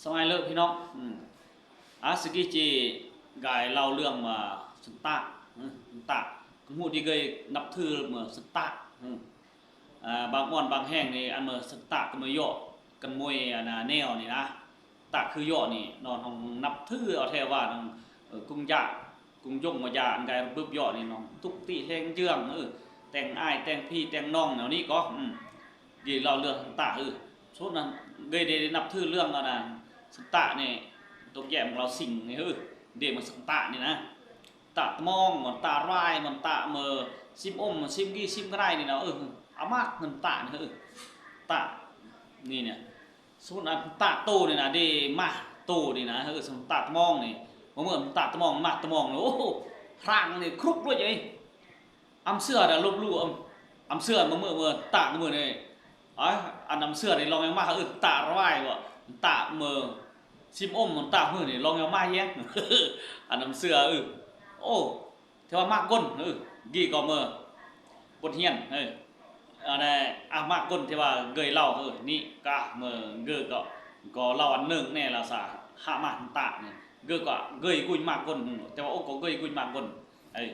ສະໄໝເລີພີ່ນ້ອງ ອາ ສະກີເຈກາຍເລົ່າເລື່ອງວ່າສັນຕະ ສັນຕະ ກະຮູ້ດີເກີຍນັບຖືເມື່ອສັນຕະ ອາ ບາງບ່ອນບາງແຫ່ງນີ້ ອັນເມື່ອສັນຕະກະເມື່ອເຍາະກັນມວຍ ອັນນາ ແນວນີ້ນະ ຕະຄືເຍາະນີ້ເນາະ ເຮົານັບຖືເອົາແທ້ວ່າ ເອີ ກຸງຢາ ກຸງຢົງວ່າຢາ ອັນກາຍບຶບເຍາະນີ້ເນາະ ທຸກຕິແຮງເຈື່ອງ ເອີ ແຕ່ງອ້າຍແຕ່ງພີ່ແຕ່ງນ້ອງແນວນີ້ກໍ ອື ເກເລົ່າເລື່ອງສັນຕະ ເອີ ຊຸດນັ້ນເກໄດ້ນັບຖືເລື່ອງ ອັນນາ ສັນຕະນີ້ ຕົກແຍກມັນລາວສິງນີ້ ເອີ ເດມັນສັນຕະນີ້ນະ ຕະຕະມອງ ມັນຕະລະວາຍ ມັນຕະເມີ ຊິມອົມ ຊິມກີ້ ຊິມກະໄດນີ້ນະ ເອີ ອາມາກ ມັນຕະນີ້ ເອີ ຕະ ນີ້ນະ ສົມມຸດ ອັນຕະໂຕນີ້ນະ ເດມາໂຕນີ້ນະ ເອີ ສົມມຸດຕະຕະມອງນີ້ ບໍ່ເມີ ມັນຕະຕະມອງ ມາຕະມອງ ໂອ້ ຮ່າງນີ້ຄລຸກດ້ວຍ ອຳເຊື່ອນະ ລົບຫຼູ່ ອຳ ອຳເຊື່ອນ ມາເມີ ເມີຕະ ມາເມີນີ້ ອາ ອັນອຳເຊື່ອນນີ້ລອງຍັງມາ ເອີ ຕະລະວາຍບໍ ຕະເມີ ຊິມອົມ ຕະເມີນີ້ລອງຍັງມາແຍງ ອັນອຳເຊື່ອນ ເອີ ໂອ້ ເທວ່າມາກົນ ເອີ ກີ້ກໍເມີ ບົດຮຽນ ເອີ ອັນນັ້ນ ອາ ມາກົນ ເທວ່າເກີຍເລົ່າ ເອີ ນີ້ກະເມີ ເກີຍກໍ ກໍເລົ່າອັນໜຶ່ງແນ່ລະສາ ຫາມາຕະນີ້ ເກີຍກໍເກີຍກຸຍມາກົນ ເທວ່າໂອກໍເກີຍກຸຍມາກົນ ເອີ